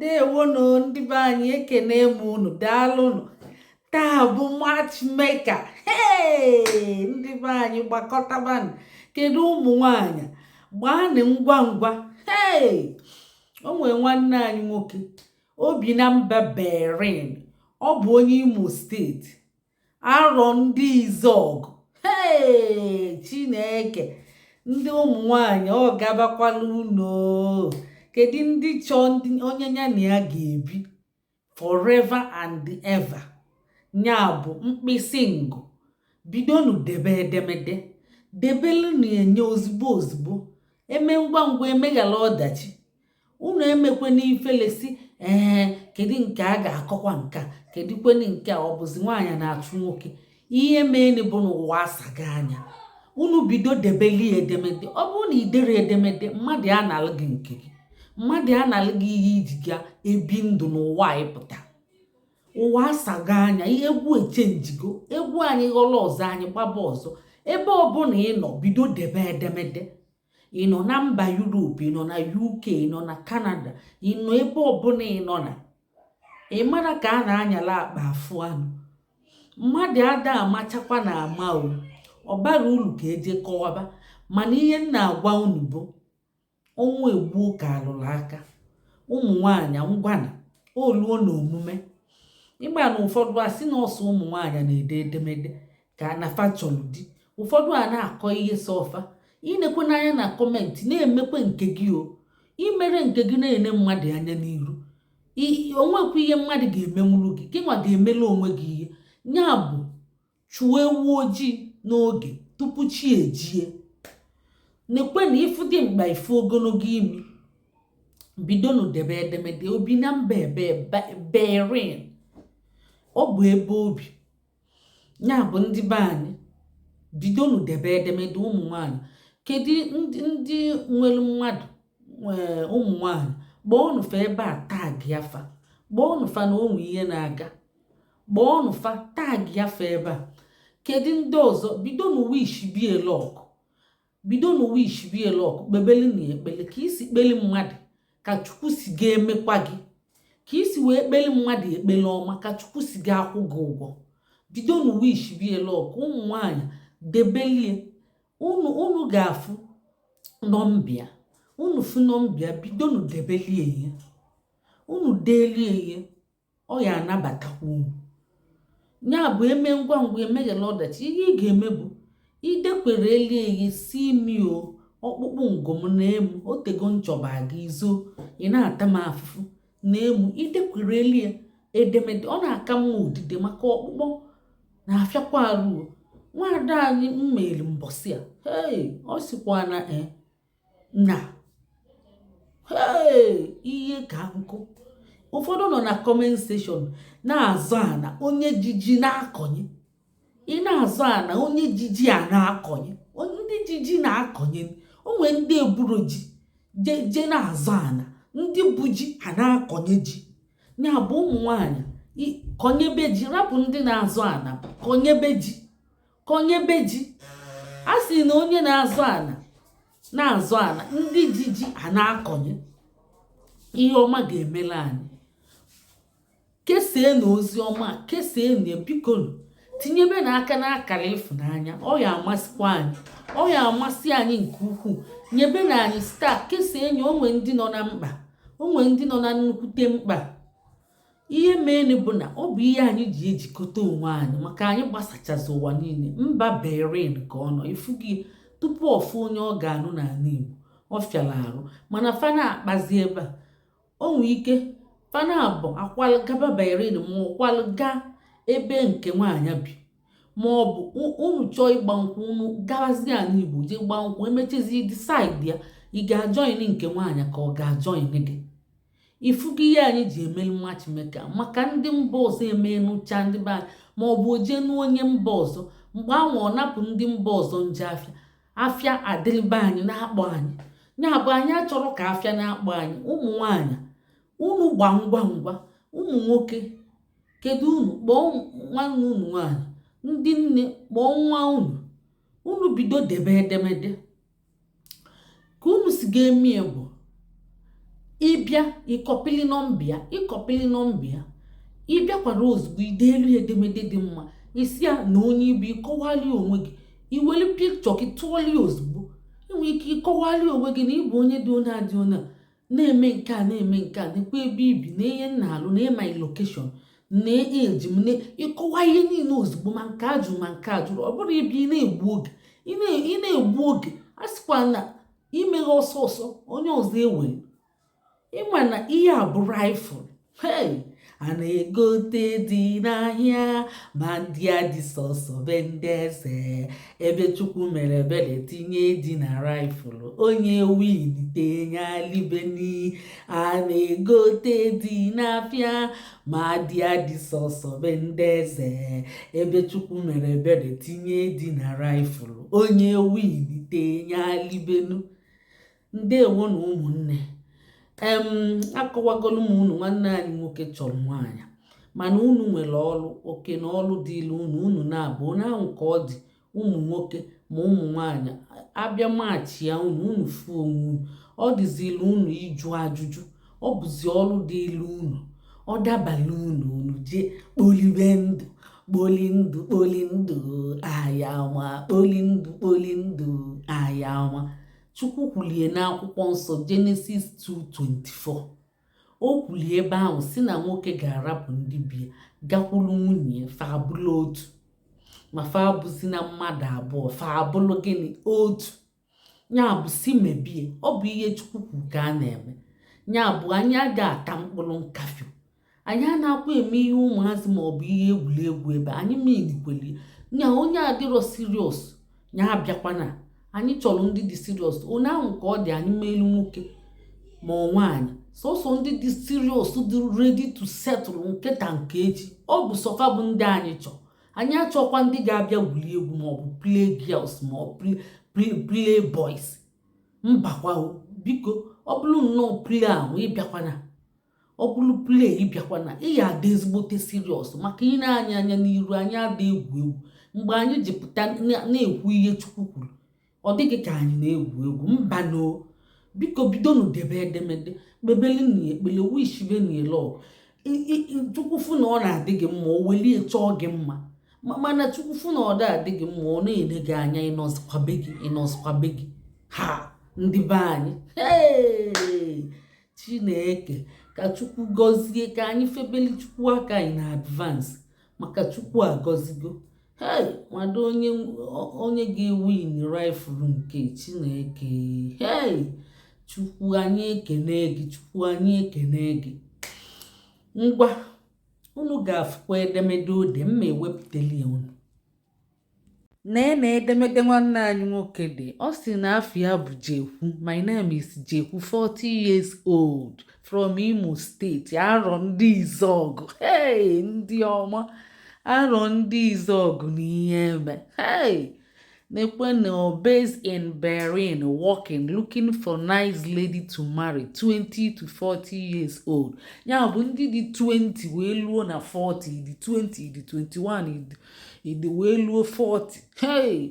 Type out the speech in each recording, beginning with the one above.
Ndewonu ndị be anyị, ekene m unu, daalụnụ. Taa bụ matchmaker. Hey! Ndị be anyị, gbakọtabanụ. Kedu ụmụ nwanyị? Gbaanị ngwa ngwa. Hey! O nwere nwanne anyị nwoke o bi na mba Bahrain. Ọ bụ onye Imo Steeti, Arọ Ndị Izọgụ. Hey! Chineke, ndị ụmụ nwanyị, ọ gabakwala unu. Kedu ndị chọọ ndị onye ya na ya ga-ebi forever and ever? Ya bụ mkpịsị ngụ. Bidonu debe edemede, debelu na-enye ozugbo ozugbo. Eme ngwa ngwa emeghala ọdachi. Unu emekwe n'ifele si ee, kedu nke a ga-akọkwa nke a, kedu kwenu nke a? Ọ bụzi nwaanyị na-achụ nwoke. Ihe meeni bụ n'ụwa asaga anya. Unu bido debeli edemede. Ọ bụrụ na idere edemede, mmadụ analụ gị nke gị, mmadụ analụ gị ihe iji ga ebi ndụ n'ụwa. Ịpụta ụwa asaga anya, ihe egwu echenjigo. Egwu anyị ghọrọ ọzọ, anyị gbaba ọzọ. Ebe ọbụla ị nọ, bido debe edemede. Ị nọ na mba Europe, ị nọ na UK, ị nọ na Canada, ị nọ ebe ọbụla ị nọ na ị mara ka a na-anyala akpa afụ anụ. Mmadụ ada amachakwa na ama o. Ọ bara uru ka eje kọwaba, mana ihe m na-agwa unu bụ ọnwụ egbuo ka alụrụ aka. Ụmụ nwanyị, ngwana, oluo na omume ịgba na ụfọdụ asị na ọsọ ụmụ nwaanyị na-ede edemede ka na fa chọrọ di. Ụfọdụ a na-akọ ihe sọfa inekwe n'anya na comment, na-emekwe nke gị o imere nke gị, na-ene mmadụ anya n'iru. Onwekwa ihe mmadụ ga-emenwuru gị, gị nwa ga-emelu onwe gị ihe. Ya bụ, chụọ ewu ojii n'oge tupu chi ejie. Nekwe na ifu dị mkpa, ifu ogologo imi. Bidonu debe edemede. Obi na mba ebe Bahrain, ọ bụ ebe obi. Ya bụ, ndị be anyị, bidonu debe edemede. Ụmụ nwanyị, kedu ndị nwere mmadụ ụmụ nwanyị? Kpọọnụ fa ebe a, tag afa. Kpọọnụ fa na onwe ihe na-aga. Kpọọnụ fa, tag afa ebe a. Kedu ndị ọzọ? Bidonu wish bie luck, bidonu wish bie luck. Kpebeli na ekpele ka isi kpeli mmadụ ka Chukwu si ga-emekwa gị, ka isi wee kpeli mmadụ ekpele ọma ka Chukwu si ga-akwụ gị ụgwọ. Bidonu wish bie luck. Ụmụ nwanyị, debelie unu. Unu ga-afụ nọmbịa, unu fụ nọmbịa, bidonu debelie ihe. Unu deelie ihe, ọ ya anabatakwa unu. Ya bụ, eme ngwa ngwa emeghela ọdachi. Ihe ị ga-eme bụ idekwere elie ihe si imi o ọkpụkpụ ngụm na-emu otego nchọba gị izo, ị na-ata m afụfụ na-emu. Idekwere elie edemede, ọ na-aka mma odide maka ọkpụkpọ na-afịakwa arụ. Nwaada anyị mmeri mbọsị a, hei, ọ sikwa na e na hei, ihe ka nkụ. Ụfọdụ nọ na comment section na-azọ ana onye jiji na-akọnye. Ị na-azọ ana onye jiji a na-akọnye, ndị jiji na-akọnye. Onwe ndị eburo ji je na-azọ ana, ndị bụ ji a na-akọnye ji. Ya bụ, ụmụ nwanyị, kọnyebe ji, rapụ ndị na-azọ ana. Kọnyebe ji, kọnyebe ji. A sị na onye na-azọ ana na-azọ ana, ndị ji ji a na-akọnye. Ihe ọma ga-emela anyị. Kesie na ozi ọma, kesie na, bikonu, tinyebe n'aka n'akara ịfụnanya. Ọ ya amasịkwa anyị, ọ ya amasị anyị nke ukwuu. Nyebe na anyị star, kesie enyi. Onwe ndị nọ na mkpa, onwe ndị nọ na nnukwute mkpa. Ihe meeni bụ na ọ bụ ihe anyị ji ejikọta onwe anyị maka anyị gbasachazi ụwa niile. Mba Bahrain ka ọ nọ ifu gị tupu ọfụ onye ọ ga-anụ n'ala Igbo. Ọ fịara arụ, mana fana akpazi ebe a. O nwee ike fana abụ akwalụ gaba Bahrain, ma ọkwalụ gaa ebe nke nwaanyị bi, ma ọ bụ unu chọọ ịgba nkwụ, unu gabazie ala Igbo jee gbaa nkwụ. Emechazie, decide ya, ị ga-ajoin nke nwaanyị ka ọ ga-ajoin gị. Ifugo ihe anyị ji emelu matchmaker maka ndị mba ọzọ, emenụcha ndị be anyị, ma ọ bụ oje nụ onye mba ọzọ. Mgbe ahụ ọ napụ ndị mba ọzọ nje afịa, afịa adịrịbe anyị na-akpọ anyị. Ya bụ, anyị achọrọ ka afịa na-akpọ anyị. Ụmụ nwanyị, unu gba ngwa ngwa. Ụmụ nwoke, kedu unu? Kpọọ nwanne unu nwanyị. Ndị nne, kpọọ nwa unu. Unu bido debe edemede. Ka unu si ga-eme bụ Ịbịa ịkọpili nọmba ya, ịkọpili nọmba ya, ịbịakwara ozugbo, ideelu ya edemede dị mma, isi ya na onye ibu, ịkọwali onwe gị, iwelu pikchọ gị tụọli ozugbo. Inwe ike ịkọwali onwe gị na ịbụ onye dị onye adị, onye a na-eme nke a, na-eme nke a, nekwa ebe ibi, na ihe nna alụ, na my location, na eji m na ịkọwa ihe niile ozugbo, ma nke ajụ ma nke ajụrụ. Ọ bụrụ ịbịa, ị na-egbu oge, ị na-egbu oge. A sịkwa na imeghe ọsọ ọsọ, onye ọzọ ewere. Ịma na ihe a bụ raffle. Hey, a na-egote dị n'ahịa, ma ndị a dị sọsọ be ndị eze, ebe Chukwu mere ebere tinye dị na raffle, onye win tenye alibeni. A na-egote dị n'afịa, ma dị adị sọsọ be ndị eze, ebe Chukwu mere ebere tinye dị na raffle, onye win tenye alibenu. Ndewo na ụmụnne em, akọwagolu m unu. Nwanne anyị nwoke chọrọ nwaanyị, mana unu nwere ọrụ oke na ọrụ dịịrị unu. Unu na-abụ onye ahụ ka ọ dị, ụmụ nwoke ma ụmụ nwaanyị abịa maachị ya unu, unu fuo onwe unu. Ọ dịziri unu ịjụ ajụjụ, ọ bụzi ọrụ dịịrị unu. Ọ dabala unu, unu jee kpolibe ndụ, kpoli ndụ, kpoli ndụ ayama, kpoli ndụ, kpoli ndụ ayama. Chukwu kwulie n'akwụkwọ nsọ, Genesis 2:24, o kwulie ebe ahụ si na nwoke ga-arapụ ndị bie, gakwuru nwunye, fa abụlụ otu. Ma fa abụzi na mmadụ abụọ, fa abụlụ gịnị? Otu. Ya bụ, si mebie, ọ bụ ihe Chukwu kwuru ka a na-eme. Ya bụ, anyị aga ata mkpụrụ nkafio, anyị a na-akwa eme ihe ụmụazị maọbụ ihe egwuregwu ebe anyị minikweli nya. Onye adịrọ serious ya abịakwana. Anyị chọrọ ndị dị serious. Onye ahụ ka ọ dị anyị melu nwoke ma ọ nwaanyị, sọsọ ndị dị serious, dị ready to settle nkịta nke echi. Ọ bụ sọfa bụ ndị anyị chọrọ. Anyị achọkwa ndị ga-abịa gwuli egwu maọbụ play girls maọbụ play boys. Mbakwa, biko. Ọ bụrụ nnọọ play ahụ, ịbịakwana. Ọ bụrụ play, ịbịakwana. Ị ga-adị ezigbote serious, maka ị na-anya anya n'iru. Anyị ada egwu egwu. Mgbe anyị ji pụta na-ekwu ihe Chukwu kwuru, ọ dịghị ka anyị na-egwu egwu. Mba no, biko, bidonu debe edemede, kpebeli na ekpele, wishibe na lọ Chukwu fụ na ọ na-adị gị mma, o welie chọọ gị mma. Mana Chukwu fụ na ọ da-adị gị mma, ọ na-ene gị anya, ịnọzikwabe gị, ịnọzikwabe gị. Ha ndị be anyị, Chineke ka Chukwu gọzie, ka anyị febeli Chukwu aka anyị na advance, maka Chukwu agọzigo. Hey, nwado onye onye ga-ewin raffle nke Chineke. Hey, Chukwu anyị ekene gị, Chukwu anyị ekene gị. Ngwa, unu ga-afụkwa edemede ode mma ewepụtali unu. Nee na edemede nwanne anyị nwoke dị. Ọ sị na afọ ya bụ Jekwu. "My name is Jekwu, 40 years old, from Imo State, Arọ ndị Izọgụ." Hey, ndị ọma, Arọ ndị Izọgụ na ihe eme. Hey, nekwe na based in Berlin, working, looking for nice lady to marry, 20 to 40 years old. Ya bụ ndị dị 20 wee luo na 40, dị 20, dị 21, dị wee luo 40. Hey,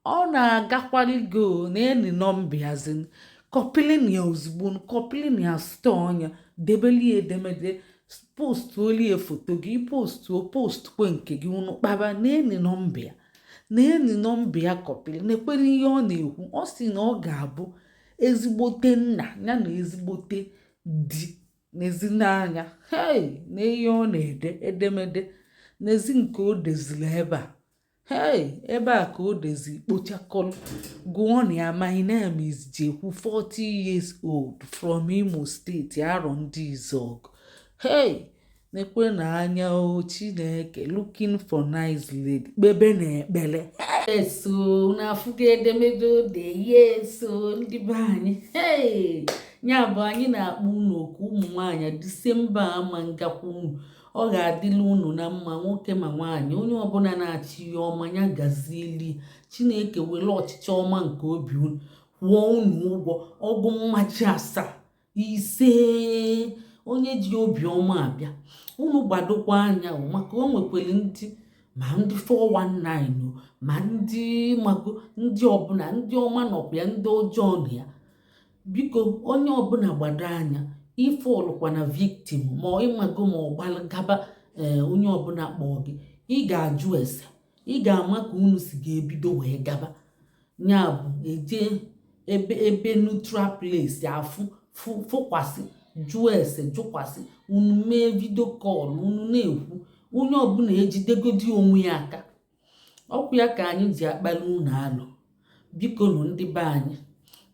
ọ na-agakwaligo na eni nọmba yazin. Kọpilin ya ozugbo, kọpilin ya, site ọnya debeli edemede, postuolie foto gị, postuo, post kwe nke gị, unu kpaba. Na-eni nọmba ya, na-eni nọmba ya, kọpịrị. Na-ekwere ihe ọ na-ekwu. Ọ sị na ọ ga-abụ ezigbote nna ya na ezigbote di n'ezinanya. Hei, na ihe ọ na-ede edemede n'ezi nke o deziri ebe a. Hei, ebe a ka o dezi kpochakọlụ. Gụọ na ya: "My name is Jekwu, 40 years old, from Imo State, Arọ ndị Izọgụ." Hey, nekwe na anya o Chineke, looking for nice lady. Kpebe na ekpere eso na-afụgo edemede ode ya. Eso ndị be anyị, hey, ya bụ anyị na-akpọ unu oku, ụmụ nwaanyị. Disemba ama ngakwa unu, ọ ga-adịla unu na mma, nwoke ma nwaanyị. Onye ọbụla na-achị ihe ọma ya gazieli. Chineke were ọchịchị ọma nke obi unu kwụọ unu ụgwọ ọgụ mmaji asaa ise. Onye ji obi ọma abịa, unu gbadokwa anya, maka o nwekwere ndị ma ndị 419, ma ndị mago, ndị ọbụla, ndị ọma nọkwa ya, ndị ọjọọ nọ ya. Biko, onye ọbụla gbado anya. Ịfallụkwa na victim, ma ịmago, ma ọ gbalagaba. Ee, onye ọbụla kpọọ gị, ị ga-ajụ ese, ị ga-ama ka unu si ga-ebido wee gaba. Ya bụ, eje ebe neutral place, afụ fụkwasị, jụọ ese, jụkwasị, unu mee video call, unu na-ekwu. Onye ọbụla ejidegodi onwe ya aka. Ọkwụ ya ka anyị ji akpali unu alụ. Biko nụ, ndị be anyị,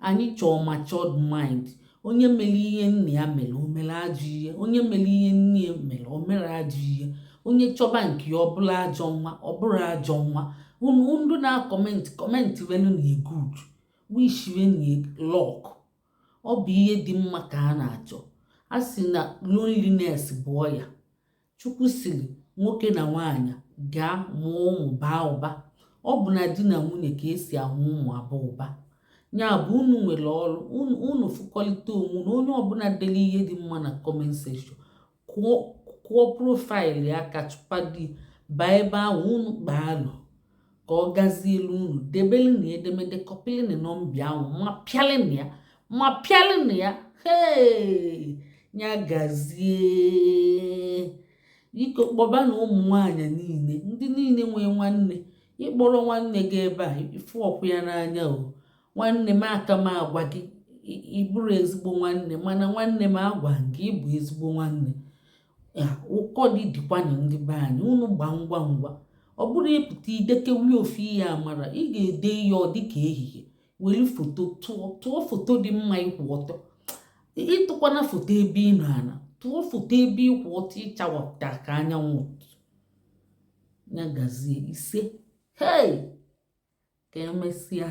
anyị chọọ matured mind. Onye mere ihe nna ya mere, o mere ajọ ihe. Onye mere ihe nne ya mere, o mere ajọ ihe. Onye chọba nke ya, ọ bụla ajọ nwa, ọ bụrụ ajọ nwa. Unu ndị na-acomment, comment welu na good wish, na luck. Ọ bụ ihe dị mma ka a na-achọ. A sị na loneliness bụ ọya. Chukwu siri nwoke na nwaanyị gaa mụọ ụmụ, baa ụba. Ọ bụ na di na nwunye ka esi amụ ụmụ aba ụba. Ya bụ, unu nwere ọrụ unu fụkọlịta onwe unu. Onye ọbụla dere ihe dị mma na comment section, kụọ profile ya ka chụpadi baa ebe ahụ, unu kpaa alụ ka ọ gazielu unu. Debelu na edemede, copylị nọmba ahụ, ma pịalịna ya, ma pịalịna ya. Hee, ya gazie. Biko, kpọba na ụmụ nwanyị niile, ndị niile nwee nwanne, ịkpọrọ nwanne gị ebe a, ịfụ ọkwụ ya n'anya. O nwanne m, aka m agwa gị, ị bụrụ ezigbo nwanne, mana nwanne m, agwa gị, ịbụ ezigbo nwanne. Ụkọ dị dịkwanụ. Ndị be anyị, unu gbaa ngwa ngwa. Ọ bụrụ ịpụta idekewi ofu ihe amara, ị ga-ede ihe ọ dịka ehihie. Were foto tụọ, tụọ foto dị mma, ịkwụ ọtọ. Ịtụkwana foto ebe ị nọ ala, tụọ foto ebe ịkwụ ọtọ, ịchawapụta ka anyanwụ ụtụtụ. Ya gazie. Ise, hei, ka emesịa.